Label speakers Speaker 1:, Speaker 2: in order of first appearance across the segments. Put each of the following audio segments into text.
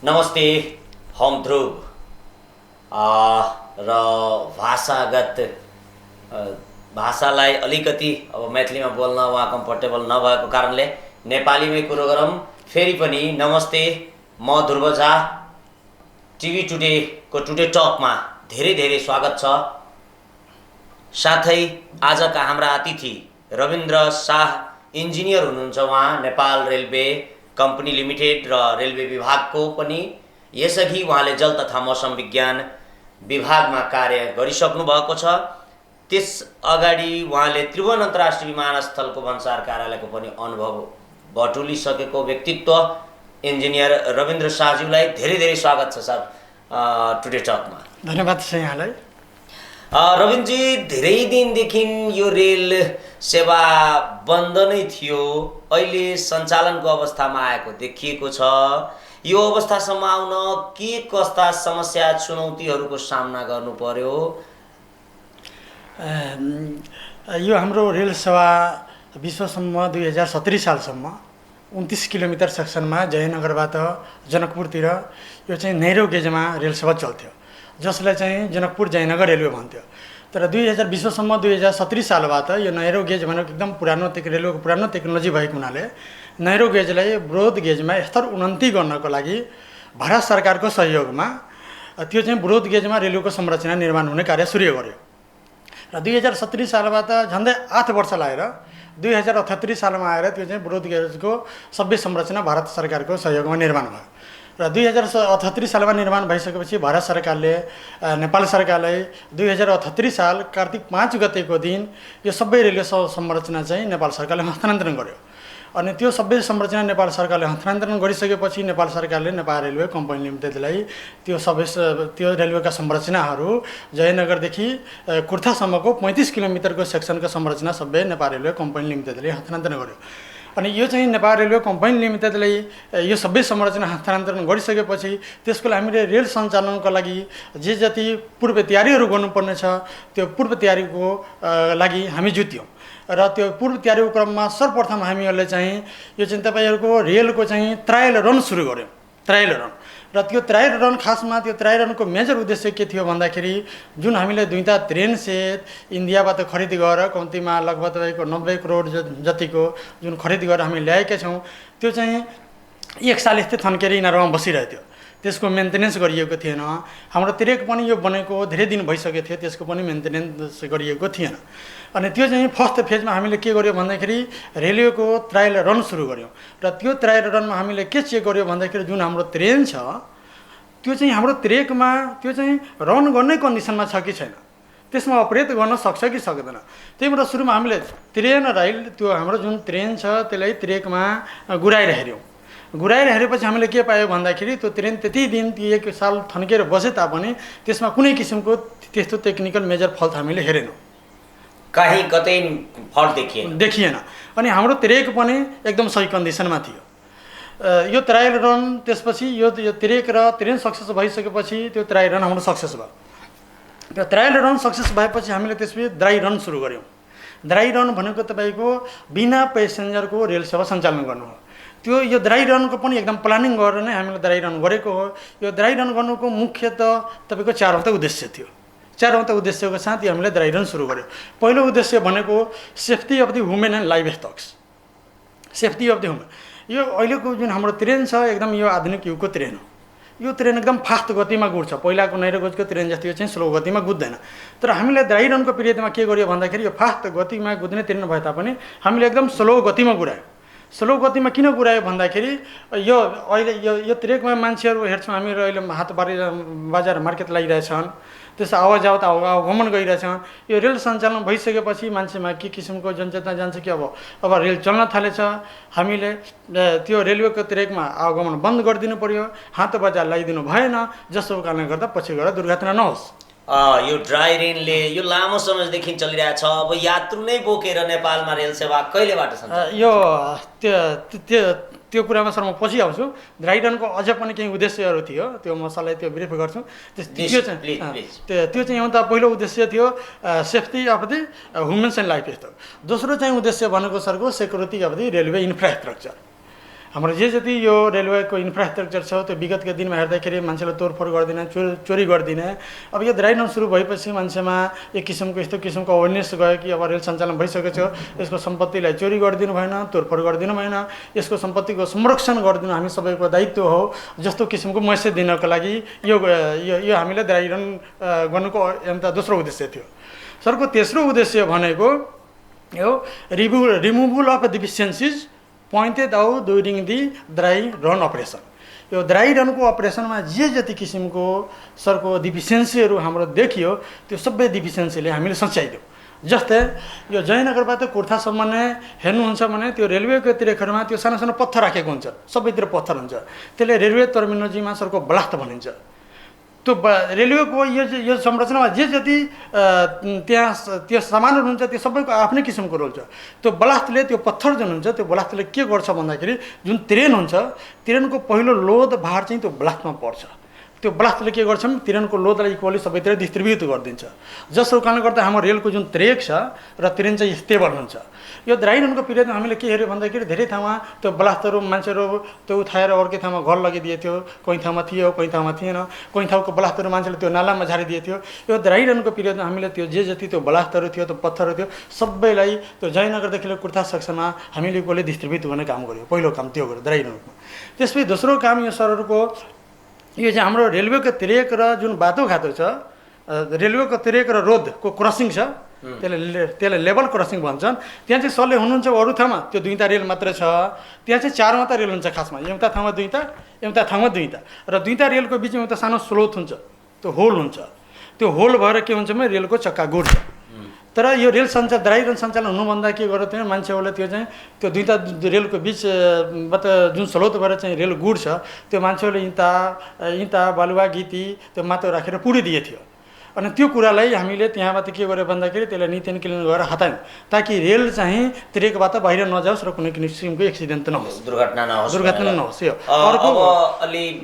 Speaker 1: नमस्ते, हम ध्रुव र भाषागत भाषालाई अलिकति अब मैथिलीमा बोल्न वा कम्फर्टेबल नभएको कारणले नेपालीमै कुरो गरौँ। फेरि पनि नमस्ते, म ध्रुव झा। टिभी टुडेको टुडे टकमा धेरै धेरै स्वागत छ। साथै आजका हाम्रा अतिथि रविन्द्र शाह इन्जिनियर हुनुहुन्छ। उहाँ नेपाल रेलवे कम्पनी लिमिटेड र रेलवे विभागको पनि, यसअघि उहाँले जल तथा मौसम विज्ञान विभागमा कार्य गरिसक्नु भएको छ। त्यस अगाडि उहाँले त्रिभुवन अन्तर्राष्ट्रिय विमानस्थलको भन्सार कार्यालयको पनि अनुभव बटुलिसकेको व्यक्तित्व इन्जिनियर रविन्द्र शाहज्यूलाई धेरै धेरै स्वागत छ सर टुडे टकमा।
Speaker 2: धन्यवाद छ यहाँलाई।
Speaker 1: रविन्द्रजी, धेरै दिनदेखि यो रेल सेवा बन्द नै थियो, अहिले सञ्चालनको अवस्थामा आएको देखिएको छ। यो अवस्थासम्म आउन के कस्ता समस्या चुनौतीहरूको सामना गर्नु पर्यो?
Speaker 2: यो हाम्रो रेल सेवा विश्वसम्म 2070 सालसम्म 29 किलोमिटर सेक्सनमा जयनगरबाट जनकपुरतिर यो चाहिँ नैरो गेजमा रेल सेवा चल्थ्यो, जसलाई चाहिँ जनकपुर जयनगर रेलवे भन्थ्यो। तर 2020सम्म 2070 सालबाट यो नैरो गेज भनेको एकदम पुरानो रेलवेको पुरानो टेक्नोलोजी भएको हुनाले नैरो गेजलाई ब्रोड गेजमा स्तर उन्नति गर्नको लागि भारत सरकारको सहयोगमा त्यो चाहिँ ब्रोड गेजमा रेलवेको संरचना निर्माण हुने कार्य सुरु गर्यो र 2070 सालबाट झन्डै 8 वर्ष लागेर 2078 सालमा आएर त्यो चाहिँ ब्रोड गेजको सबै संरचना भारत सरकारको सहयोगमा निर्माण भयो र 2078 सालमा निर्माण भइसकेपछि भारत सरकारले नेपाल सरकारलाई 2078 साल कार्तिक 5 गतेको दिन यो सबै रेलवे संरचना चाहिँ नेपाल सरकारले हस्तान्तरण गर्यो। अनि त्यो सबै संरचना नेपाल सरकारले हस्तान्तरण गरिसकेपछि नेपाल सरकारले नेपाल रेलवे कम्पनी लिमिटेडलाई त्यो रेलवेका संरचनाहरू जयनगरदेखि कुर्थासम्मको 35 किलोमिटरको सेक्सनको संरचना सबै नेपाल रेलवे कम्पनी लिमिटेडले हस्तान्तरण गर्यो। अनि यो चाहिँ नेपाल रेलवे कम्पनी लिमिटेडले यो सबै संरचना हस्तान्तरण गरिसकेपछि त्यसको लागि हामीले रेल सञ्चालनको लागि जे जति पूर्व तयारीहरू गर्नुपर्ने छ त्यो पूर्व तयारीको लागि हामी जुट्यौँ र त्यो पूर्व तयारीको क्रममा सर्वप्रथम हामीहरूले चाहिँ यो चाहिँ तपाईँहरूको रेलको चाहिँ ट्रायल रन सुरु गऱ्यौँ। ट्रायल रन र त्यो ट्रायल रन खासमा त्यो ट्रायल रनको मेजर उद्देश्य के थियो भन्दाखेरि जुन हामीले दुईटा ट्रेन सेट इन्डियाबाट खरिद गरेर कम्तीमा लगभग तपाईँको 90 करोड जतिको जुन खरिद गरेर हामी ल्याएका छौँ, त्यो चाहिँ एक साल यस्तै थन्केर यिनीहरूमा बसिरहेको थियो। त्यसको मेन्टेनेन्स गरिएको थिएन। हाम्रो ट्रेक पनि यो बनेको धेरै दिन भइसकेको थियो, त्यसको पनि मेन्टेनेन्स गरिएको थिएन। अनि त्यो चाहिँ फर्स्ट फेजमा हामीले के गर्यो भन्दाखेरि रेलवेको ट्रायल रन सुरु गऱ्यौँ र त्यो ट्रायल रनमा हामीले के चेक गर्यो भन्दाखेरि जुन हाम्रो ट्रेन छ त्यो चाहिँ हाम्रो ट्रेकमा त्यो चाहिँ रन गर्ने कन्डिसनमा छ कि छैन, त्यसमा अपरेट गर्न सक्छ कि सक्दैन। त्यही भएर सुरुमा हामीले ट्रेन रेल त्यो हाम्रो जुन ट्रेन छ त्यसलाई ट्रेकमा गुराएर हेऱ्यौँ। गुराएर हेरेपछि हामीले के पायो भन्दाखेरि त्यो ट्रेन त्यति दिन एक साल थन्केर बसे तापनि त्यसमा कुनै किसिमको त्यस्तो टेक्निकल मेजर फल्ट हामीले हेरेनौँ,
Speaker 1: कहीँ कतै फल्ट देखिएन। अनि हाम्रो ट्रेक पनि एकदम सही कन्डिसनमा थियो। यो ट्रायल रन त्यसपछि यो ट्रेक र ट्रेन सक्सेस भइसकेपछि त्यो ट्रायल रन हाम्रो सक्सेस भयो। त्यो ट्रायल रन सक्सेस भएपछि हामीले त्यसपछि ड्राई रन सुरु गऱ्यौँ। ड्राई रन भनेको तपाईँको बिना पेसेन्जरको रेल सेवा सञ्चालन गर्नु हो। त्यो यो ड्राई रनको पनि एकदम प्लानिङ गरेर नै हामीले ड्राई रन गरेको हो। यो ड्राई रन गर्नुको मुख्यतः तपाईँको 4वटा उद्देश्य थियो। 4वटा उद्देश्यको साथ यो हामीले ड्राई रन सुरु गऱ्यौँ। पहिलो उद्देश्य भनेको safety of the human and life stocks. Safety of the human, यो अहिलेको जुन हाम्रो ट्रेन छ एकदम यो आधुनिक युगको ट्रेन हो। यो ट्रेन एकदम फास्ट गतिमा गुड्छ, पहिलाको नैरो गेजको ट्रेन जस्तो यो चाहिँ स्लो गतिमा गुड्दैन। तर हामीले ड्राई रनको पिरियडमा के गर्यो भन्दाखेरि यो फास्ट गतिमा गुड्ने ट्रेन भए तापनि हामीले एकदम स्लो गतिमा गुडायौँ। स्लो गतिमा किन गुरायो भन्दाखेरि यो अहिले यो ट्रेकमा मान्छेहरू हेर्छौँ हामीहरू अहिले हात बजार मार्केट लागिरहेछन्, त्यसो आवाजावत आवागमन गरिरहेछन्। यो रेल सञ्चालन भइसकेपछि मान्छेमा के किसिमको जनचेतना जान्छ कि अब रेल चल्न थालेछ, हामीले त्यो रेलवेको ट्रेकमा आवागमन बन्द गरिदिनु पर्यो, हात बजार लगाइदिनु भएन, जसको कारणले गर्दा पछि गएर दुर्घटना नहोस्। यो ड्राई रेलले यो लामो समयदेखि चलिरहेछ। अब यात्रु नै बोकेर नेपालमा रेल सेवा कहिलेबाट छ?
Speaker 2: यो त्यो कुरामा सर म पछि आउँछु। ड्राई रनको अझ पनि केही उद्देश्यहरू थियो, त्यो म सरलाई त्यो ब्रिफ गर्छु। त्यो चाहिँ एउटा पहिलो उद्देश्य थियो safety of the humans and livestock. दोस्रो चाहिँ उद्देश्य भनेको सरको security of the railway infrastructure. हाम्रो जे जति यो रेलवेको इन्फ्रास्ट्रक्चर छ त्यो विगतका दिनमा हेर्दाखेरि मान्छेले तोडफोड गर्दैन, चोरी गर्दैन। अब यो ड्राई रन सुरु भएपछि मान्छेमा एक किसिमको यस्तो किसिमको अवेरनेस गयो कि अब रेल सञ्चालन भइसकेको छ, यसको सम्पत्तिलाई चोरी गरिदिनु भएन, तोडफोड गरिदिनु भएन, यसको सम्पत्तिको संरक्षण गरिदिनु हामी सबैको दायित्व हो जस्तो किसिमको मैसेज दिनको लागि यो हामीले ड्राई रन गर्नुको एउटा दोस्रो उद्देश्य थियो। सरको तेस्रो उद्देश्य भनेको यो removal of deficiencies pointed out during the dry run operation. यो ड्राई रनको अपरेसनमा जे जति किसिमको सरको डिफिसियन्सीहरू हाम्रो देखियो त्यो सबै डिफिसियन्सीले हामीले सच्याइदियो। जस्तै यो जयनगरबाट कुर्थासम्म नै हेर्नुहुन्छ भने त्यो रेलवेको तिरेखरमा त्यो सानो सानो पत्थर राखेको हुन्छ, सबैतिर पत्थर हुन्छ, त्यसले रेलवे टर्मिनोलोजीमा सरको ब्लास्ट भनिन्छ। त्यो रेलवेको यो संरचनामा जे जति त्यहाँ त्यो सामानहरू हुन्छ त्यो सबैको आफ्नै किसिमको रोल छ। त्यो ब्लास्टले त्यो पत्थर जुन हुन्छ त्यो ब्लास्टले के गर्छ भन्दाखेरि जुन ट्रेन हुन्छ ट्रेनको पहिलो लोड भार चाहिँ त्यो ब्लास्टमा पर्छ। त्यो ब्लास्टले के गर्छ भने ट्रेनको लोडलाई इक्वली सबैतिर डिस्ट्रिब्युट गरिदिन्छ, जसको कारणले गर्दा हाम्रो रेलको जुन ट्रेक छ र ट्रेन चाहिँ स्टेबल हुन्छ। यो ड्राई रनको पिरियडमा हामीले के हेऱ्यो भन्दाखेरि धेरै ठाउँमा त्यो ब्लास्टहरू मान्छेहरू त्यो उठाएर अर्कै ठाउँमा घर लगाइदिएको थियो, कोही ठाउँमा थियो कोही ठाउँमा थिएन, कोही ठाउँको ब्लास्टहरू मान्छेले त्यो नालामा झारिदिएको थियो। यो ड्राई रनको पिरियडमा हामीले त्यो जे जति त्यो ब्लास्टहरू थियो त्यो पत्थरहरू थियो सबैलाई त्यो जयनगरदेखि लिएर कुर्था सेक्सनमा हामीले इक्वली डिस्ट्रिब्युट गर्ने काम गर्यो। पहिलो काम त्यो गर्यो ड्राई रनमा। त्यसपछि दोस्रो काम यो सरहरूको यो चाहिँ हाम्रो रेलवेको ट्रेक र जुन बाटोघाटो छ, रेलवेको ट्रेक र रोडको क्रसिङ छ, त्यसलाई लेभल क्रसिङ भन्छन्। त्यहाँ चाहिँ सरले हुनुहुन्छ अरू ठाउँमा त्यो 2टा रेल मात्र छ, त्यहाँ चाहिँ 4 मात्र रेल हुन्छ खासमा, एउटा ठाउँमा 2टा एउटा ठाउँमा 2टा र 2टा रेलको बिचमा एउटा सानो स्लोथ हुन्छ, त्यो होल हुन्छ। त्यो होल भएर के हुन्छ भने रेलको चक्का गुड्छ। तर यो रेल ड्राई रन सञ्चालन हुनुभन्दा के गर्यो त्यो मान्छेहरूले त्यो चाहिँ त्यो 2टा रेलको बिचबाट जुन स्लोथ भएर चाहिँ रेल गुड्छ त्यो मान्छेहरूले इँटा बालुवा गिटी त्यो माटो राखेर पुरिदिए थियो। अनि त्यो कुरालाई हामीले त्यहाँबाट के गर्यो भन्दाखेरि त्यसलाई निट एन्ड क्लिन गरेर हटायौँ ताकि रेल चाहिँ ट्रेकबाट बाहिर नजाओस् र कुनै किसिमको एक्सिडेन्ट नहोस्, दुर्घटना नहोस्। यो
Speaker 3: अर्को अलि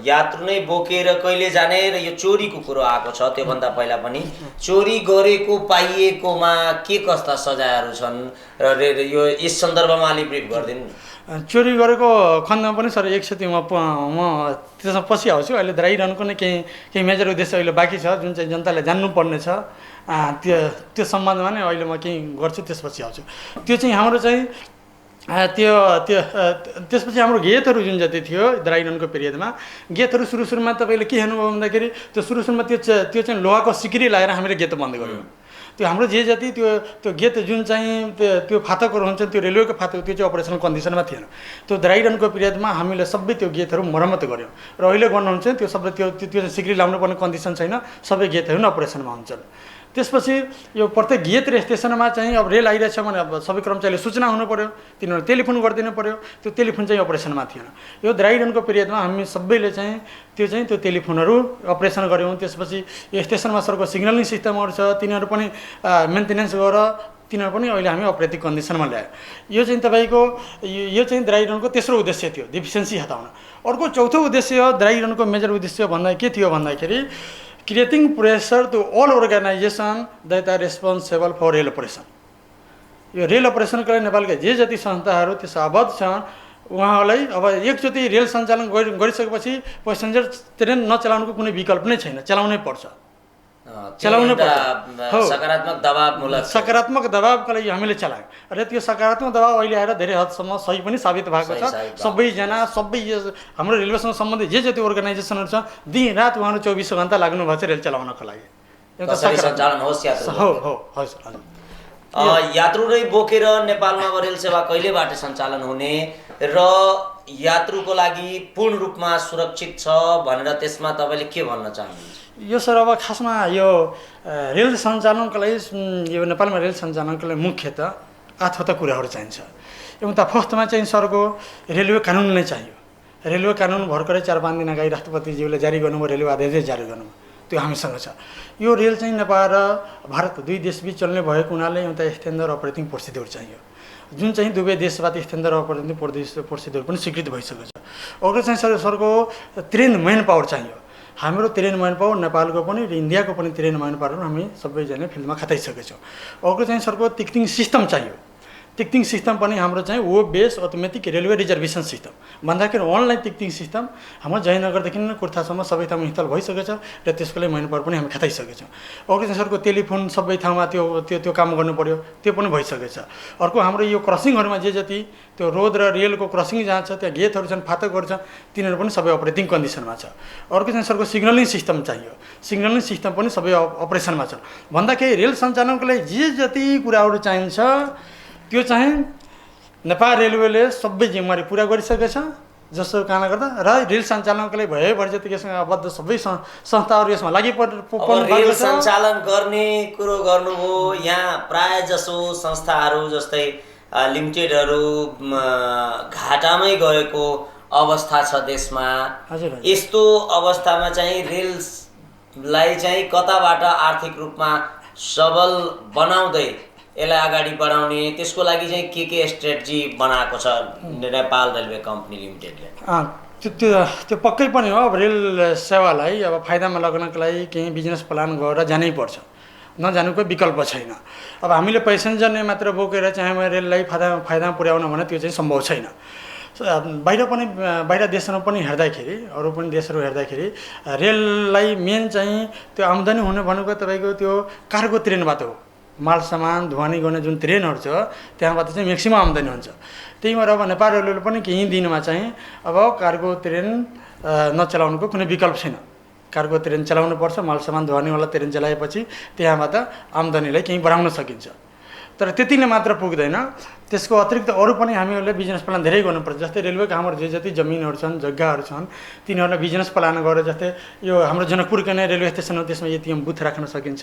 Speaker 3: यात्रु नै बोकेर कहिले जाने र यो चोरीको कुरो आएको छ, त्योभन्दा पहिला पनि चोरी गरेको पाइएकोमा के कस्ता सजायहरू छन् र यो यस सन्दर्भमा अलि ब्रिफ गरिदिनु।
Speaker 2: चोरी गरेको खण्डमा पनि सर एकचोटि म त्यसमा पछि आउँछु। अहिले ड्राई रनको नै केही मेजर उद्देश्य अहिले बाँकी छ जुन चाहिँ जनताले जान्नुपर्ने छ, त्यो सम्बन्धमा नै अहिले म केही गर्छु, त्यसपछि आउँछु। त्यो चाहिँ हाम्रो चाहिँ त्यसपछि हाम्रो गेटहरू जुन जति थियो ड्राई रनको पिरियडमा गेटहरू सुरुमा तपाईँले के हेर्नुभयो भन्दाखेरि त्यो सुरुमा त्यो चाहिँ लोहाको सिक्री लगाएर हामीले गेट बन्द गऱ्यौँ। त्यो हाम्रो जे जति त्यो गेट जुन चाहिँ त्यो फाटकहरू हुन्छ त्यो रेलवेको फाटक त्यो चाहिँ अपरेसनल कन्डिसनमा थिएन। त्यो ड्राई रनको पिरियडमा हामीले सबै त्यो गेटहरू मर्मत गऱ्यौँ र अहिले गर्नुहुन्छ त्यो सबै त्यो सिक्री लाउनुपर्ने कन्डिसन छैन, सबै गेटहरू नै अपरेसनमा हुन्छन्। त्यसपछि यो प्रत्येक गेट र स्टेसनमा चाहिँ अब रेल आइरहेछ भने अब सबै कर्मचारीले सूचना हुनु पऱ्यो, तिनीहरू टेलिफोन गरिदिनु पऱ्यो, त्यो टेलिफोन चाहिँ अपरेसनमा थिएन। यो ड्राई रनको पिरियडमा हामी सबैले चाहिँ त्यो टेलिफोनहरू अपरेसन गऱ्यौँ। त्यसपछि यो स्टेसनमा सरको सिग्नलिङ सिस्टमहरू छ तिनीहरू पनि मेन्टेनेन्स गरेर तिनीहरू पनि अहिले हामी अपरेटिभ कन्डिसनमा ल्यायो। यो चाहिँ तपाईँको यो चाहिँ ड्राई रनको तेस्रो उद्देश्य थियो, डिफिसियन्सी हटाउन। अर्को चौथो उद्देश्य ड्राई रनको मेजर उद्देश्य भन्दा के थियो भन्दाखेरि creating pressure to all organisation that are responsible for rail operation. यो रेल अपरेसनको लागि नेपालका जे जति संस्थाहरू त्यस आबद्ध छन् उहाँहरूलाई अब एकचोटि रेल सञ्चालन गरिसकेपछि पेसेन्जर ट्रेन नचलाउनुको कुनै विकल्प नै छैन, चलाउनै पर्छ। सकारात्मक दबावका लागि हामीले चलायौँ र त्यो सकारात्मक दबाव अहिले आएर धेरै हदसम्म सही पनि साबित भएको छ। सबैजना हाम्रो रेलवेसँग सम्बन्धित जे जति अर्गनाइजेसनहरू छ दिन रात उहाँहरू 24 घन्टा लाग्नु भएको छ रेल चलाउनको लागि।
Speaker 3: यात्रु नै बोकेर नेपालमा अब रेल सेवा कहिलेबाट सञ्चालन हुने र यात्रुको लागि पूर्ण रूपमा सुरक्षित छ भनेर त्यसमा तपाईँले के भन्न चाहनुहुन्छ?
Speaker 2: यो सर अब खासमा यो रेल सञ्चालनको लागि यो नेपालमा रेल सञ्चालनको लागि मुख्यतः 8वटा कुराहरू चाहिन्छ। एउटा फर्स्टमा चाहिँ सरको रेलवे कानुन नै चाहियो। रेलवे कानुन भर्खरै 4-5 दिन अगाडि राष्ट्रपतिज्यूले जारी गर्नुभयो, रेलवे आदेशले जारी गर्नुभयो, त्यो हामीसँग छ। यो रेल चाहिँ नेपाल र भारत दुई देशबीच चल्ने भएको हुनाले एउटा स्ट्यान्डर्ड अपरेटिङ प्रोसिड्युर चाहियो जुन चाहिँ दुवै देशबाट स्ट्यान्डर्ड अपरेटिङ प्रोसिड्युर पनि स्वीकृत भइसकेको छ। अर्को चाहिँ सरको ट्रेन मैन पावर चाहियो। हाम्रो ट्रेन मैन पावर नेपालको पनि र इन्डियाको पनि ट्रेन मैन पावर हामी सबैजना फिल्डमा खटाइसकेको छौँ। अर्को चाहिँ सरको टिकटिङ सिस्टम चाहियो। टिकटिङ सिस्टम पनि हाम्रो चाहिँ web base automatic railway reservation system भन्दाखेरि अनलाइन टिकटिङ सिस्टम हाम्रो जयनगरदेखि कुर्थासम्म सबै ठाउँमा इन्स्टल भइसकेछ र त्यसको लागि मैनपावर पनि हामी खटाइसकेछौँ। अर्को चाहिँ सरको टेलिफोन सबै ठाउँमा त्यो काम गर्नु पर्यो, त्यो पनि भइसकेछ। अर्को हाम्रो यो क्रसिङहरूमा जे जति त्यो रोड र रेलको क्रसिङ जहाँ छ त्यहाँ गेटहरू छन्, फाटकहरू छन्, तिनीहरू पनि सबै अपरेटिङ कन्डिसनमा छ। अर्को चाहिँ सरको सिग्नलिङ सिस्टम चाहियो, सिग्नलिङ सिस्टम पनि सबै अपरेसनमा छ। भन्दाखेरि रेल सञ्चालनको लागि जे जति कुराहरू चाहिन्छ त्यो चाहिँ नेपाल रेलवेले सबै जिम्मेवारी पुरा गरिसकेछ। जसो कारणले गर्दा र रेल सञ्चालनको लागि भएभरि जति यसमा आबद्ध सबै संस्थाहरू यसमा लागि
Speaker 3: रेल सञ्चालन गर्ने कुरो गर्नुभयो। यहाँ प्राय जसो संस्थाहरू जस्तै लिमिटेडहरू घाटामै गएको अवस्था छ देशमा। यस्तो अवस्थामा चाहिँ रेललाई चाहिँ कताबाट आर्थिक रूपमा सबल बनाउँदै यसलाई अगाडि बढाउने, त्यसको लागि चाहिँ के स्ट्रेटजी बनाएको छ नेपाल रेलवे कम्पनी लिमिटेडले?
Speaker 2: त्यो पक्कै पनि हो। अब रेल सेवालाई अब फाइदामा लगाउनको लागि केही बिजनेस प्लान गरेर जानै पर्छ, नजानुको विकल्प छैन। अब हामीले पेसेन्जर नै मात्र बोकेर चाहिँ रेललाई फाइदामा पुर्याउन भने त्यो चाहिँ सम्भव छैन। बाहिर देशहरू पनि हेर्दाखेरि, अरू पनि देशहरू हेर्दाखेरि रेललाई मेन चाहिँ त्यो आम्दानी हुने भनेको तपाईँको त्यो कार्गो ट्रेनबाट हो। माल सामान ढुवानी गर्ने जुन ट्रेनहरू छ त्यहाँबाट चाहिँ म्याक्सिमम आम्दानी हुन्छ। त्यही भएर अब नेपाल रेलवेले पनि केही दिनमा चाहिँ अब कार्गो ट्रेन नचलाउनुको कुनै विकल्प छैन। कार्गो ट्रेन चलाउनु पर्छ। माल सामान ढुवानीवाला ट्रेन चलाएपछि त्यहाँबाट आम्दानीलाई केही बढाउन सकिन्छ। तर त्यतिले मात्र पुग्दैन, त्यसको अतिरिक्त अरू पनि हामीहरूले बिजनेस प्लान धेरै गर्नुपर्छ। जस्तै रेलवेको हाम्रो जे जति जमिनहरू छन्, जग्गाहरू छन्, तिनीहरूलाई बिजनेस प्लान गरेर जस्तै यो हाम्रो जनकपुरको नै रेलवे स्टेसन हो, त्यसमा एटिएम बुथ राख्न सकिन्छ।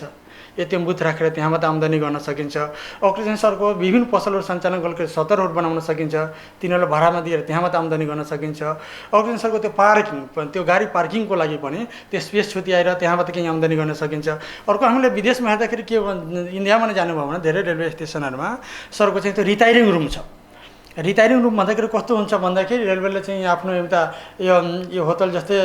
Speaker 2: एटिएम बुथ राखेर त्यहाँबाट आम्दानी गर्न सकिन्छ। अक्सिजन सरको विभिन्न पसलहरू सञ्चालन गरेर सटरहरू बनाउन सकिन्छ, तिनीहरूलाई भाडामा दिएर त्यहाँबाट आम्दानी गर्न सकिन्छ। अक्सिजन सरको त्यो पार्किङ, त्यो गाडी पार्किङको लागि पनि त्यो स्पेस छुट्याएर त्यहाँबाट केही आम्दानी गर्न सकिन्छ। अर्को हामीले विदेशमा हेर्दाखेरि के इन्डियामा नै जानुभयो भने धेरै रेलवे स्टेसनहरूमा सरको चाहिँ त्यो रिटायरिङ रुम छ। रिटायरिङ रुम भन्दाखेरि कस्तो हुन्छ भन्दाखेरि रेलवेले चाहिँ आफ्नो एउटा यो होटल जस्तै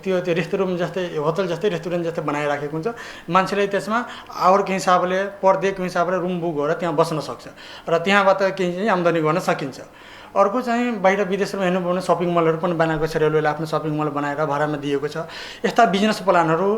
Speaker 2: त्यो रेस्टुरेन्ट जस्तै होटल जस्तै रेस्टुरेन्ट जस्तै बनाइराखेको हुन्छ। मान्छेले त्यसमा आवरको हिसाबले पर डेको हिसाबले रुम बुक गरेर त्यहाँ बस्न सक्छ र त्यहाँबाट केही चाहिँ आम्दानी गर्न सकिन्छ। अर्को चाहिँ बाहिर विदेशमा हेर्नुभयो भने सपिङ मलहरू पनि बनाएको छ। रेलवेले आफ्नो सपिङ मल बनाएर भाडामा दिएको छ। यस्ता बिजनेस प्लानहरू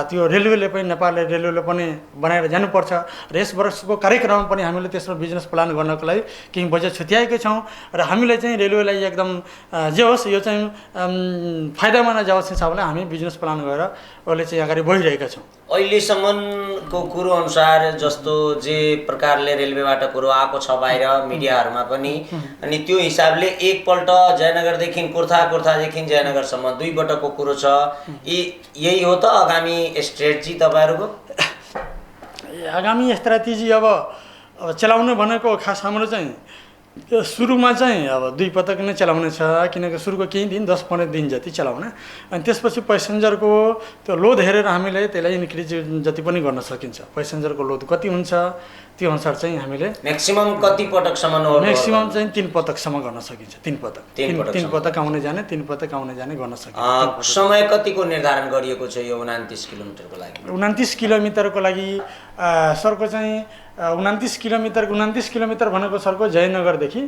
Speaker 2: त्यो रेलवेले पनि, नेपाल रेलवेले पनि बनाएर जानुपर्छ। र यस वर्षको कार्यक्रममा पनि हामीले त्यसमा बिजनेस प्लान गर्नको लागि केही बजेट छुट्याएकै छौँ र हामीले चाहिँ रेलवेलाई एकदम जे होस् यो चाहिँ फाइदामा नजाओस् हिसाबले हामी बिजनेस प्लान गरेर अहिले चाहिँ अगाडि बढिरहेका छौँ।
Speaker 3: अहिलेसम्मको कुरो अनुसार जस्तो जे प्रकारले रेलवेबाट कुरो आएको छ बाहिर मिडियाहरूमा पनि, अनि त्यो हिसाबले एकपल्ट जयनगरदेखि कुर्थादेखि जयनगरसम्म 2 पटकको कुरो छ। यही हो त आगामी स्ट्रेटजी तपाईँहरूको?
Speaker 2: आगामी स्ट्राटेजी अब चलाउनु भनेको खास हाम्रो चाहिँ सुरुमा चाहिँ अब 2 पटक नै चलाउने छ, किनकि सुरुको केही दिन 10-15 दिन जति चलाउने, अनि त्यसपछि पेसेन्जरको त्यो लोड हेरेर हामीले त्यसलाई इन्क्रिज जति पनि गर्न सकिन्छ। पेसेन्जरको लोड कति हुन्छ त्यो अनुसार चाहिँ हामीले
Speaker 3: म्याक्सिमम कति पटकसम्म?
Speaker 2: म्याक्सिमम चाहिँ 3 पटकसम्म गर्न सकिन्छ। 3 पटक आउने जाने, 3 पटक आउने जाने गर्न सकिन्छ।
Speaker 3: समय कतिको निर्धारण गरिएको छ यो 29 किलोमिटरको लागि?
Speaker 2: 29 किलोमिटरको लागि सरको चाहिँ 29 किलोमिटर भनेको सरको जयनगरदेखि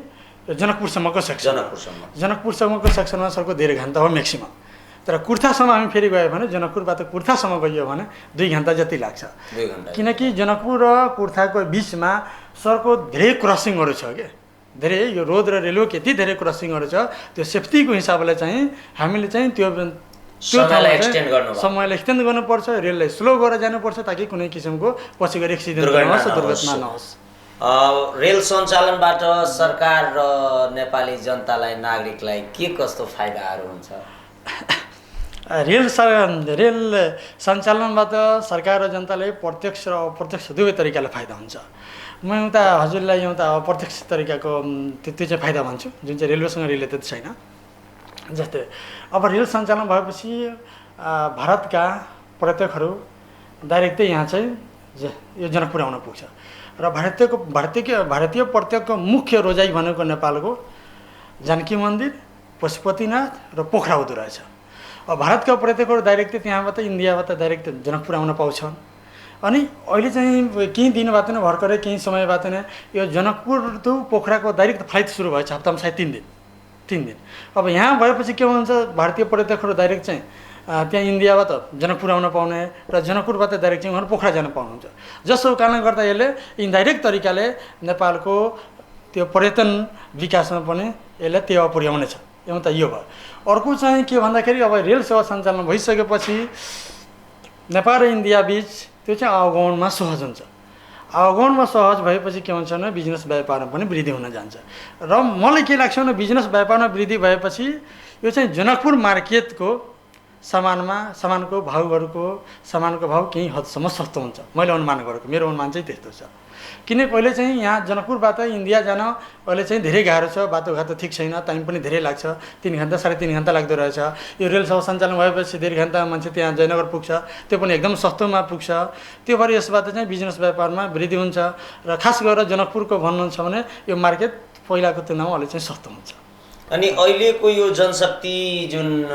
Speaker 2: जनकपुरसम्मको सेक्सन। जनकपुरसम्मको सेक्सनमा सरको 1.5 घन्टा हो म्याक्सिमम। तर कुर्थासम्म हामी फेरि गयो भने, जनकपुरबाट कुर्थासम्म गयो भने 2 घन्टा जति लाग्छ।
Speaker 3: 2 घन्टा,
Speaker 2: किनकि जनकपुर र कुर्थाको बिचमा सरको धेरै क्रसिङहरू छ के, धेरै यो रोड र रेलवेको यति धेरै क्रसिङहरू छ। त्यो सेफ्टीको हिसाबले चाहिँ हामीले चाहिँ त्यो समयलाई एक्सटेन्ड गर्नुपर्छ, रेललाई स्लो गरेर जानुपर्छ ताकि कुनै किसिमको पछि गएर एक्सिडेन्ट नहोस्, दुर्घटना नहोस्।
Speaker 3: रेल सञ्चालनबाट सरकार र नेपाली जनतालाई, नागरिकलाई के कस्तो फाइदाहरू हुन्छ?
Speaker 2: रेल सञ्चालनबाट सरकार र जनतालाई प्रत्यक्ष र अप्रत्यक्ष दुवै तरिकाले फाइदा हुन्छ। म एउटा हजुरलाई एउटा अप्रत्यक्ष तरिकाको त्यो चाहिँ फाइदा भन्छु, जुन चाहिँ रेलवेसँग रिलेटेड छैन। जस्तै अब रेल सञ्चालन भएपछि भारतका पर्यटकहरू डाइरेक्टै यहाँ चाहिँ यो जनकपुर आउन पुग्छ र भारतीय पर्यटकको मुख्य रोजाइ भनेको नेपालको जानकी मन्दिर, पशुपतिनाथ र पोखरा हुँदो रहेछ। अब भारतका पर्यटकहरू डाइरेक्टै त्यहाँबाट, इन्डियाबाट डाइरेक्ट जनकपुर आउन पाउँछन् अनि अहिले चाहिँ केही दिन बाद नै भर्खरै केही समय बाद नै यो जनकपुर टु पोखराको डाइरेक्ट फ्लाइट सुरु भएछ हप्तामा सायद 3 दिन। अब यहाँ भएपछि के हुन्छ भारतीय पर्यटकहरू डाइरेक्ट चाहिँ त्यहाँ इन्डियाबाट जनकपुर आउन पाउने र जनकपुरबाट डाइरेक्ट चाहिँ उहाँहरू पोखरा जान पाउनुहुन्छ। जसको कारणले गर्दा यसले इन्डाइरेक्ट तरिकाले नेपालको त्यो पर्यटन विकासमा पनि यसले टेवा पुर्याउनेछ। एउटा यो भयो। अर्को चाहिँ के भन्दाखेरि अब रेल सेवा सञ्चालन भइसकेपछि नेपाल र इन्डिया बिच त्यो चाहिँ आवागमनमा सहज हुन्छ। आवागमनमा सहज भएपछि के हुन्छ भने बिजनेस व्यापारमा पनि वृद्धि हुन जान्छ। र मलाई के लाग्छ भने बिजनेस व्यापारमा वृद्धि भएपछि यो चाहिँ जनकपुर मार्केटको सामानको भाउ केही हदसम्म सस्तो हुन्छ। मैले अनुमान गरेको, मेरो अनुमान चाहिँ त्यस्तो छ। किन पहिले चाहिँ यहाँ जनकपुरबाट इन्डिया जान अहिले चाहिँ धेरै गाह्रो छ, बाटोघाटो ठिक छैन, टाइम पनि धेरै लाग्छ, 3 घन्टा 3.5 घन्टा लाग्दो रहेछ। यो रेल सेवा सञ्चालन भएपछि 1.5 घन्टा मान्छे त्यहाँ जयनगर पुग्छ, त्यो पनि एकदम सस्तोमा पुग्छ। त्यो भएर यसबाट चाहिँ बिजनेस व्यापारमा वृद्धि हुन्छ र खास गरेर जनकपुरको भन्नुहुन्छ भने यो मार्केट पहिलाको तुलनामा अहिले चाहिँ सस्तो हुन्छ।
Speaker 3: अनि अहिलेको यो जनशक्ति जुन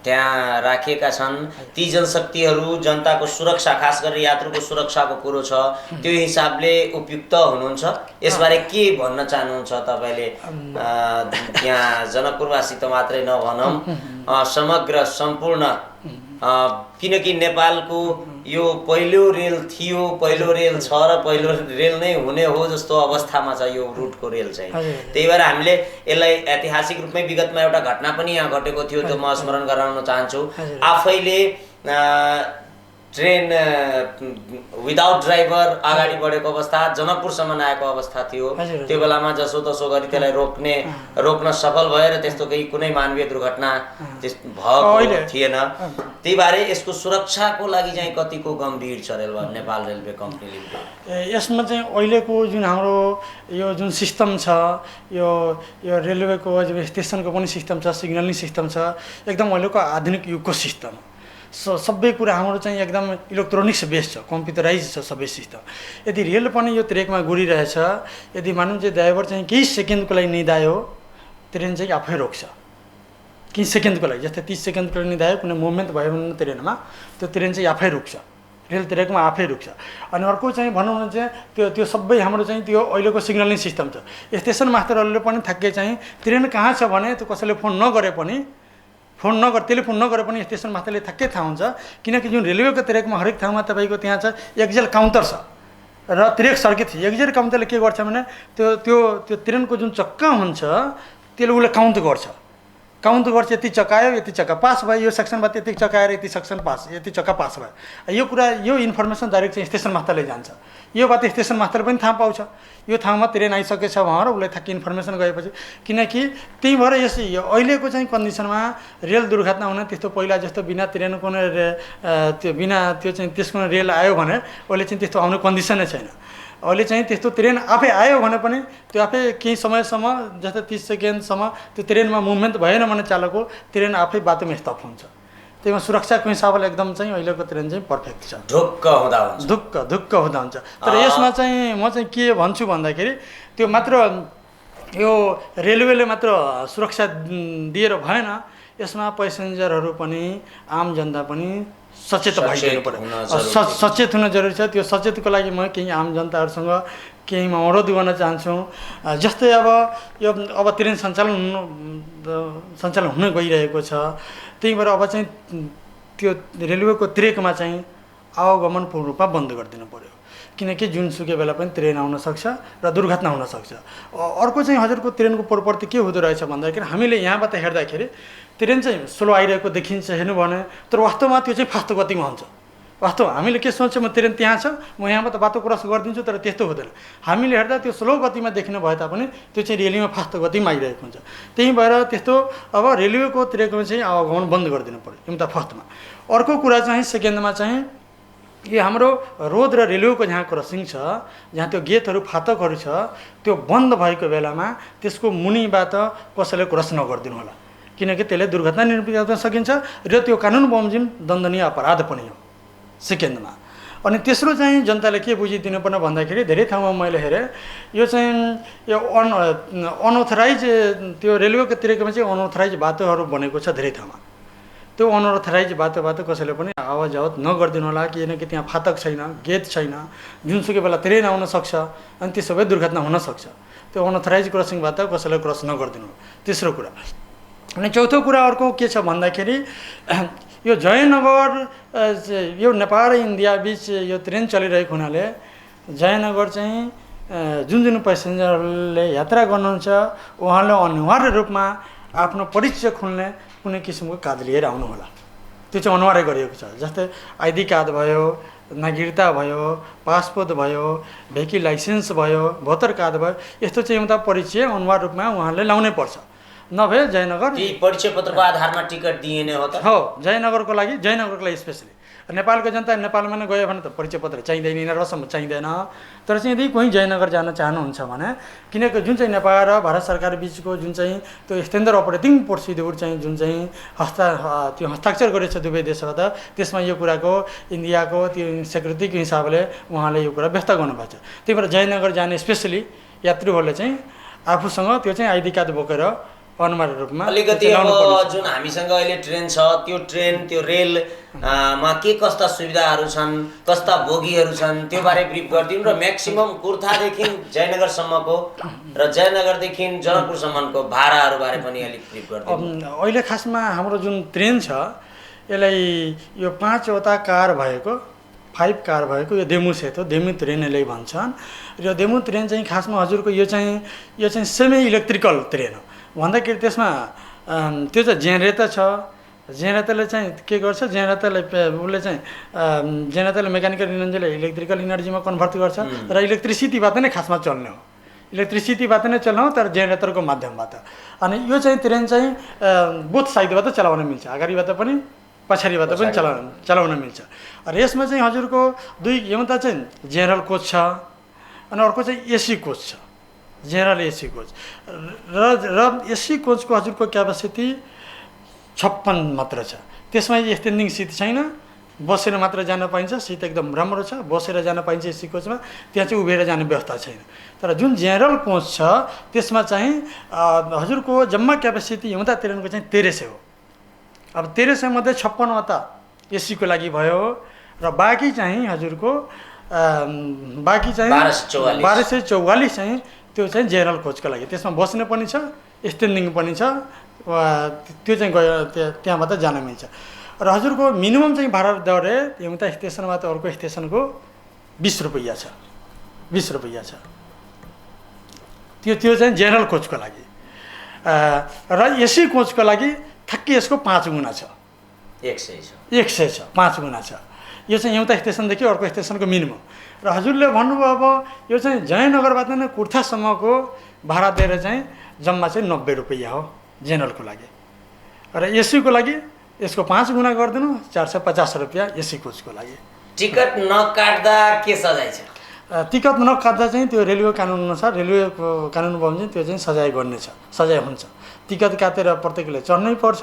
Speaker 3: त्यहाँ राखेका छन् ती जनशक्तिहरू जनताको सुरक्षा खास गरेर यात्रुको सुरक्षाको कुरो छ, त्यो हिसाबले उपयुक्त हुनुहुन्छ? यसबारे के भन्न चाहनुहुन्छ तपाईँले? यहाँ जनकपुरवासी त मात्रै नभनौँ, समग्र सम्पूर्ण, किनकि नेपालको यो पहिलो रेल थियो, पहिलो रेल छ र पहिलो रेल नै हुने हो जस्तो अवस्थामा छ यो रुटको रेल चाहिँ। त्यही भएर हामीले यसलाई ऐतिहासिक रूपमै विगतमा एउटा घटना पनि यहाँ घटेको थियो, त्यो म स्मरण गराउन चाहन्छु। आफैले ट्रेन विदाउट ड्राइभर अगाडि बढेको अवस्था, जनकपुरसम्म आएको अवस्था थियो। त्यो बेलामा जसोतसो गरी त्यसलाई रोक्न सफल भएर त्यस्तो केही कुनै मानवीय दुर्घटना भएको थिएन। त्यही भएर यसको सुरक्षाको लागि चाहिँ कतिको गम्भीर छ नेपाल रेलवे कम्पनीले?
Speaker 2: यसमा चाहिँ अहिलेको जुन हाम्रो यो जुन सिस्टम छ, यो रेलवेको स्टेसनको पनि सिस्टम छ, सिग्नलिङ सिस्टम छ, एकदम अहिलेको आधुनिक युगको सिस्टम। सबै कुरा हाम्रो चाहिँ एकदम इलेक्ट्रोनिक्स बेस्ड छ, कम्प्युटराइज छ सबै सिस्टम। यदि रेल पनि यो ट्रेकमा गुडिरहेछ, यदि मानौँ चाहिँ ड्राइभर चाहिँ केही सेकेन्डको लागि निधायो, ट्रेन चाहिँ आफै रोक्छ। केही सेकेन्डको लागि, जस्तै 30 सेकेन्डको लागि निधायो, कुनै मुभमेन्ट भयो भने ट्रेनमा, त्यो ट्रेन चाहिँ आफै रुक्छ, रेल ट्रेकमा आफै रुक्छ। अनि अर्को चाहिँ भनौँ भने चाहिँ त्यो सबै हाम्रो चाहिँ त्यो अहिलेको सिग्नलिङ सिस्टम छ। स्टेसन मास्टरहरूले पनि ठ्याक्कै चाहिँ ट्रेन कहाँ छ भने त्यो कसैले टेलिफोन नगरे पनि स्टेसन मास्टरले ठ्याक्कै थाहा हुन्छ। किनकि जुन रेलवेको ट्रेकमा हरेक ठाउँमा तपाईँको त्यहाँ छ एक्जेल काउन्टर छ र ट्रेक सर्किट छ। एक्जेल काउन्टरले के गर्छ भने त्यो ट्रेनको जुन चक्का हुन्छ त्यसले उसले काउन्ट गर्छ, यति चक्का आयो, यति चक्का पास भयो, यो सेक्सनबाट यति चक्का आएर यति सेक्सन पास, यति चक्का पास भयो। यो इन्फर्मेसन डाइरेक्ट चाहिँ स्टेसन मास्टरले जान्छ। यो बात स्टेसन मास्टरले पनि थाहा पाउँछ, यो ठाउँमा ट्रेन आइसकेछ भनेर उसलाई ठ्याक्कै इन्फर्मेसन गएपछि। किनकि त्यही भएर अहिलेको चाहिँ कन्डिसनमा रेल दुर्घटना हुन त्यस्तो पहिला जस्तो बिना ट्रेनको त्यसको रेल आयो भने अहिले चाहिँ त्यस्तो आउने कन्डिसनै छैन। अहिले चाहिँ त्यस्तो ट्रेन आफै आयो भने पनि त्यो आफै केही समयसम्म, जस्तै 30 सेकेन्डसम्म त्यो ट्रेनमा मुभमेन्ट भएन भने चालकको ट्रेन आफै बाटोमा स्टप हुन्छ। त्यहीमा सुरक्षाको हिसाबले एकदम चाहिँ अहिलेको ट्रेन चाहिँ पर्फेक्ट छ, ढुक्क हुँदा हुन्छ। तर यसमा चाहिँ म चाहिँ के भन्छु भन्दाखेरि त्यो मात्र यो रेलवेले मात्र सुरक्षा दिएर भएन, यसमा पेसेन्जरहरू पनि आम जनता पनि सचेत भइदिनु पर्यो, सचेत हुन जरुरी छ। त्यो सचेतको लागि म केही आम जनताहरूसँग केही म अनुरोध गर्न चाहन्छु। जस्तै अब ट्रेन सञ्चालन हुन गइरहेको छ, त्यही भएर अब चाहिँ त्यो रेलवेको ट्रेकमा चाहिँ आवागमन पूर्ण रूपमा बन्द गरिदिनु पर्यो। किनकि जुनसुकै बेला पनि ट्रेन आउन सक्छ र दुर्घटना हुन सक्छ। अर्को चाहिँ हजुरको ट्रेनको प्रवृत्ति के हुँदो रहेछ भन्दाखेरि हामीले यहाँबाट हेर्दाखेरि ट्रेन चाहिँ स्लो आइरहेको देखिन्छ हेर्नु भने, तर वास्तवमा त्यो चाहिँ फास्ट गतिमा हुन्छ। वास्तव हामीले के सोच्छौँ, म ट्रेन त्यहाँ छ, म यहाँबाट बाटो क्रस गरिदिन्छु, तर त्यस्तो हुँदैन। हामीले हेर्दा त्यो स्लो गतिमा देखिनु भए तापनि त्यो चाहिँ रेलवेमा फास्ट गतिमा आइरहेको हुन्छ। त्यही भएर त्यस्तो अब रेलवेको ट्रेकमा चाहिँ आवागमन बन्द गरिदिनु पर्यो, एउटा फर्स्टमा। अर्को कुरा चाहिँ सेकेन्डमा चाहिँ यो हाम्रो रोड र रेलवेको जहाँ क्रसिङ छ, जहाँ त्यो गेटहरू फाटकहरू छ, त्यो बन्द भएको बेलामा त्यसको मुनिबाट कसैले क्रस नगरिदिनु होला, किनकि त्यसले दुर्घटना निर्मित गर्न सकिन्छ र त्यो कानुन बमोजिम दण्डनीय अपराध पनि हो। सेकेन्डमा अनि तेस्रो चाहिँ जनताले के बुझिदिनु पर्ने भन्दाखेरि धेरै ठाउँमा मैले हेरेँ यो चाहिँ यो अनअथराइज त्यो रेलवेको ट्रेकमा चाहिँ अनअथराइज बाटोहरू बनेको छ धेरै ठाउँमा। त्यो अनअथराइज बाटो कसैले पनि आवाज आवत नगरिदिनु होला, किनकि त्यहाँ फाटक छैन, गेट छैन, जुनसुकै बेला ट्रेन आउन सक्छ अनि त्यो सबै दुर्घटना हुनसक्छ। त्यो अनअथराइज क्रसिङबाट कसैलाई क्रस नगरिदिनु, तेस्रो कुरा। अनि चौथो कुरा अर्को के छ भन्दाखेरि यो जयनगर यो नेपाल र इन्डिया बिच यो ट्रेन चलिरहेको हुनाले जयनगर चाहिँ जुन पेसेन्जरले यात्रा गर्नुहुन्छ उहाँले अनिवार्य रूपमा आफ्नो परिचय खुल्ने कुनै किसिमको कार्ड लिएर आउनु होला। त्यो चाहिँ अनिवार्य गरिएको छ। जस्तै आइडी कार्ड भयो, नागरिकता भयो, पासपोर्ट भयो, भेहिकल लाइसेन्स भयो, भोटर कार्ड भयो, यस्तो चाहिँ एउटा परिचय अनिवार्य रूपमा उहाँले लाउनै पर्छ। नभए जयनगर
Speaker 3: परिचय पत्रको आधारमा टिकट दिइने हो त?
Speaker 2: हो, जयनगरको लागि स्पेसली। नेपालको जनता नेपालमा नै गयो भने त परिचय पत्र चाहिँदैन, यिनीहरूसम्म चाहिँदैन। तर चाहिँ यदि कोही जयनगर जान चाहनुहुन्छ भने, किनकि जुन चाहिँ नेपाल र भारत सरकार बिचको जुन चाहिँ त्यो स्ट्यान्डर्ड अपरेटिङ प्रोसिड्युर चाहिँ जुन चाहिँ त्यो हस्ताक्षर गरेको छ दुवै देशबाट, त्यसमा यो कुराको इन्डियाको त्यो सेक्युरिटीको हिसाबले उहाँले यो कुरा व्यक्त गर्नुभएको छ। त्यही भएर जयनगर जाने स्पेसली यात्रुहरूले चाहिँ आफूसँग त्यो चाहिँ आइडी कार्ड बोकेर अनिवार्य रूपमा
Speaker 3: अलिकति अब जुन हामीसँग अहिले ट्रेन छ त्यो ट्रेन त्यो रेलमा के कस्ता सुविधाहरू छन्, कस्ता बोगीहरू छन्, त्यो बारे ब्रिफ गरिदिउँ र म्याक्सिमम कुर्थादेखि जयनगरसम्मको र जयनगरदेखि जनकपुरसम्मको भाडाहरू बारे पनि अलिक ब्रिफ गरिदिउँ।
Speaker 2: अहिले खासमा हाम्रो जुन ट्रेन छ यसलाई यो 5वटा कार भएको 5 कार भएको यो डेमु सेट हो, डेमु ट्रेन यसलाई भन्छन्। र यो डेमु ट्रेन चाहिँ खासमा हजुरको यो चाहिँ सेमी इलेक्ट्रिकल ट्रेन हो भन्दाखेरि त्यसमा त्यो चाहिँ जेनेरेटर छ। जेनेरेटरले चाहिँ के गर्छ, जेनेरेटरले उसले चाहिँ जेनेरेटरले मेकानिकल इनर्जीलाई इलेक्ट्रिकल इनर्जीमा कन्भर्ट गर्छ र इलेक्ट्रिसिटीबाट नै खासमा चल्ने हो, इलेक्ट्रिसिटीबाट नै चल्ने हो, तर जेनेरेटरको माध्यमबाट। अनि यो चाहिँ ट्रेन चाहिँ बोथ साइडबाट चलाउन मिल्छ, अगाडिबाट पनि पछाडिबाट पनि चलाउन मिल्छ। र यसमा चाहिँ हजुरको एउटा चाहिँ जेनरल कोच छ अनि अर्को चाहिँ एसी कोच छ, जेनरल एसी कोच। र एसी कोचको हजुरको क्यापासिटी 56 मात्र छ। त्यसमा स्ट्यान्डिङ सिट छैन, बसेर मात्र जान पाइन्छ। सिट एकदम राम्रो छ, बसेर जान पाइन्छ एसी कोचमा, त्यहाँ चाहिँ उभिएर जाने व्यवस्था छैन। तर जुन जेनरल कोच छ त्यसमा चाहिँ हजुरको जम्मा क्यापासिटी एउटा ट्रेनको चाहिँ 1300 हो। अब 1300 मध्ये 56वटा एसीको लागि भयो र बाँकी चाहिँ हजुरको बाँकी चाहिँ 1244 चाहिँ त्यो चाहिँ जेनरल कोचको लागि। त्यसमा बस्ने पनि छ, स्ट्यान्डिङ पनि छ, त्यो चाहिँ गयो त्यहाँबाट जान मिल्छ। र हजुरको मिनिमम चाहिँ भाडा दर एउटा स्टेसनबाट अर्को स्टेसनको 20 रुपैयाँ छ, 20 रुपैयाँ छ। त्यो चाहिँ जेनरल कोचको लागि। र एसी कोचको लागि ठ्याक्कै यसको 5 गुणा छ, 100 छ, 5 गुणा छ। यो चाहिँ एउटा स्टेसनदेखि अर्को स्टेसनको मिनिमम। र हजुरले भन्नुभयो अब यो चाहिँ जयनगरबाट नै कुर्थासम्मको भाडा दिएर चाहिँ जम्मा चाहिँ 90 रुपैयाँ हो जेनरलको लागि। र एसीको लागि यसको 5 गुणा गरिदिनु 450 रुपैयाँ एसी कोचको लागि।
Speaker 3: टिकट नकाट्दा के सजाय छ?
Speaker 2: टिकट नकाट्दा चाहिँ त्यो रेलवे कानुन अनुसार, रेलवेको कानुन बमोजिम त्यो चाहिँ सजाय गर्नेछ, सजाय हुन्छ। टिकट काटेर प्रत्येकले चढ्नै पर्छ,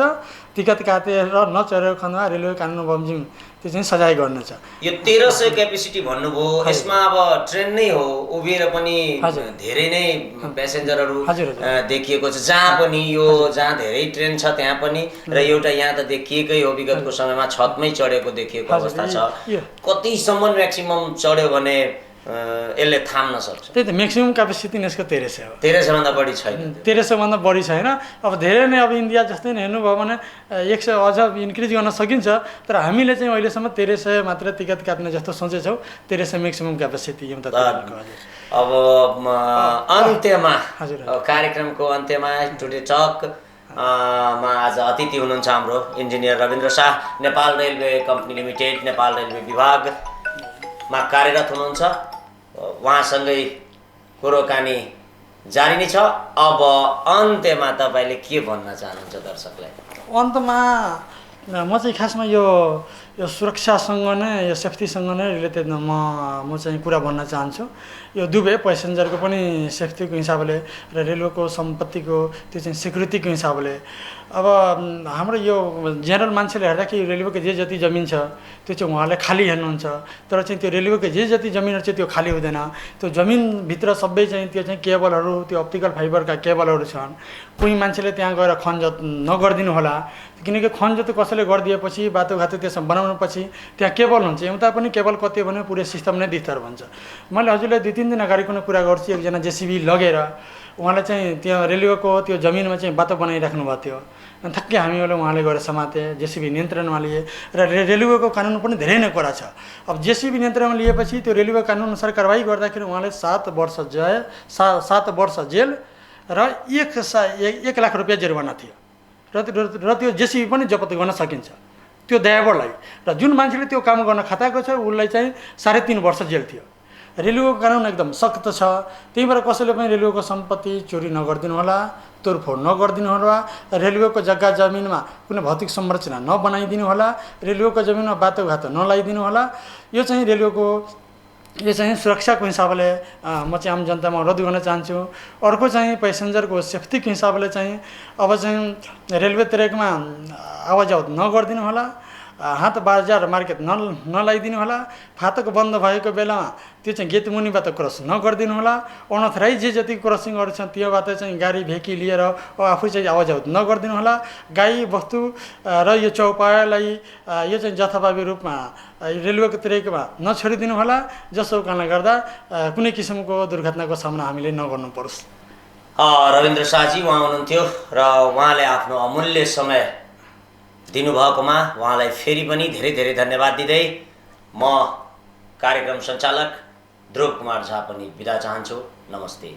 Speaker 2: टिकट काटेर नचढेको खण्डमा रेलवे कानुन बमोजिम त्यो चाहिँ सजाय गर्नेछ।
Speaker 3: यो 1300 क्यापेसिटी भन्नुभयो, यसमा अब ट्रेन नै हो, उभिएर पनि धेरै नै प्यासेन्जरहरू देखिएको छ। जहाँ पनि यो जहाँ धेरै ट्रेन छ त्यहाँ पनि, र एउटा यहाँ त देखिएकै हो विगतको समयमा छतमै चढेको देखिएको अवस्था छ। कतिसम्म म्याक्सिमम चढ्यो भने यसले थाम्न सक्छ?
Speaker 2: त्यही त म्याक्सिमम क्यापेसिटी यसको 1300 हो।
Speaker 3: 1300 भन्दा बढी छैन,
Speaker 2: 1300 भन्दा बढी छैन। अब धेरै नै अब इन्डिया जस्तै नै हेर्नुभयो भने 100 अझ इन्क्रिज गर्न सकिन्छ। तर हामीले चाहिँ अहिलेसम्म 1300 मात्र टिकट काट्ने जस्तो सोचेछौँ। 1300 म्याक्सिमम क्यापेसिटी एउटा।
Speaker 3: अब अन्त्यमा कार्यक्रमको अन्त्यमा टुडे टक मा आज अतिथि हुनुहुन्छ हाम्रो engineer Rabindra Shah, Nepal railway company limited Nepal railway विभागमा कार्यरत हुनुहुन्छ। उहाँसँगै कुरोकानी जारी नै छ। अब अन्त्यमा तपाईँले के भन्न चाहनुहुन्छ दर्शकलाई?
Speaker 2: अन्तमा म चाहिँ खासमा यो यो सुरक्षासँग नै यो सेफ्टीसँग नै रिलेटेड म चाहिँ कुरा भन्न चाहन्छु। यो दुवै पेसेन्जरको पनि सेफ्टीको हिसाबले र रेलवेको सम्पत्तिको त्यो चाहिँ सिक्युरिटीको हिसाबले अब हाम्रो यो जेनरल मान्छेले हेर्दाखेरि रेलवेको जे जति जमिन छ त्यो चाहिँ उहाँले खाली हेर्नुहुन्छ, तर चाहिँ त्यो रेलवेको जे जति जमिनहरू चाहिँ त्यो खाली हुँदैन। त्यो जमिनभित्र सबै चाहिँ त्यो चाहिँ केबलहरू, त्यो अप्टिकल फाइबरका केबलहरू छन्। कोही मान्छेले त्यहाँ गएर खनजत नगरिदिनु होला, किनकि खनजत कसैले गरिदिएपछि बाटोघाटो त्यसमा बनाउनुपछि त्यहाँ केबल हुन्छ, एउटा पनि केबल कति हो भने पुरै सिस्टम नै डिस्टर्ब हुन्छ। मैले हजुरलाई 2-3 दिन अगाडिको कुरा गर्छु, एकजना जेसिबी लगेर उहाँले चाहिँ त्यो रेलवेको त्यो जमिनमा चाहिँ बाटो बनाइराख्नु भएको थियो। अनि ठ्याक्कै हामीहरूले उहाँले गएर समाते, जेसिबी नियन्त्रणमा लिए र रेलवेको कानुन पनि धेरै नै कडा छ। अब जेसिबी नियन्त्रणमा लिएपछि त्यो रेलवे कानुन अनुसार कारवाही गर्दाखेरि उहाँले 7 वर्ष जेल र 1 लाख रुपियाँ जरिवाना थियो र त्यो जेसिबी पनि जफत गर्न सकिन्छ त्यो ड्राइभरलाई। र जुन मान्छेले त्यो काम गर्न खटाएको छ उसलाई चाहिँ 3.5 वर्ष जेल थियो। रेलवेको कानुन एकदम सख्त छ। त्यही भएर कसैले पनि रेलवेको सम्पत्ति चोरी नगरिदिनु होला, तोडफोड नगरिदिनु होला, रेलवेको जग्गा जमिनमा कुनै भौतिक संरचना नबनाइदिनु होला, रेलवेको जमिनमा बाटोघाटो नलाइदिनु होला। यो चाहिँ रेलवेको यो चाहिँ सुरक्षाको हिसाबले म चाहिँ आम जनतामा अनुरोध गर्न चाहन्छु। अर्को चाहिँ पेसेन्जरको सेफ्टीको हिसाबले चाहिँ अब चाहिँ रेलवे ट्र्याकमा आवाजावत नगरिदिनु होला, हात बाजार मार्केट नलाइदिनु होला, फाटक बन्द भएको बेलामा त्यो चाहिँ गेट मुनिबाट क्रस नगरिदिनु होला, अनअथराइज जे जति क्रसिङहरू छन् त्योबाट चाहिँ गाडी भेकी लिएर आफू चाहिँ आवाजावत नगरिदिनु होला। गाई वस्तु र यो चौपायालाई यो चाहिँ जथाभावी रूपमा रेलवेको ट्र्याकमा नछोडिदिनु होला, जसो कारणले गर्दा कुनै किसिमको दुर्घटनाको सामना हामीले नगर्नु परोस्।
Speaker 3: रविन्द्र शाहजी उहाँ हुनुहुन्थ्यो र उहाँले आफ्नो अमूल्य समय दिनुभएकोमा उहाँलाई फेरि पनि धेरै धेरै धन्यवाद दिँदै म कार्यक्रम सञ्चालक ध्रुव कुमार झा पनि बिदा चाहन्छु। नमस्ते।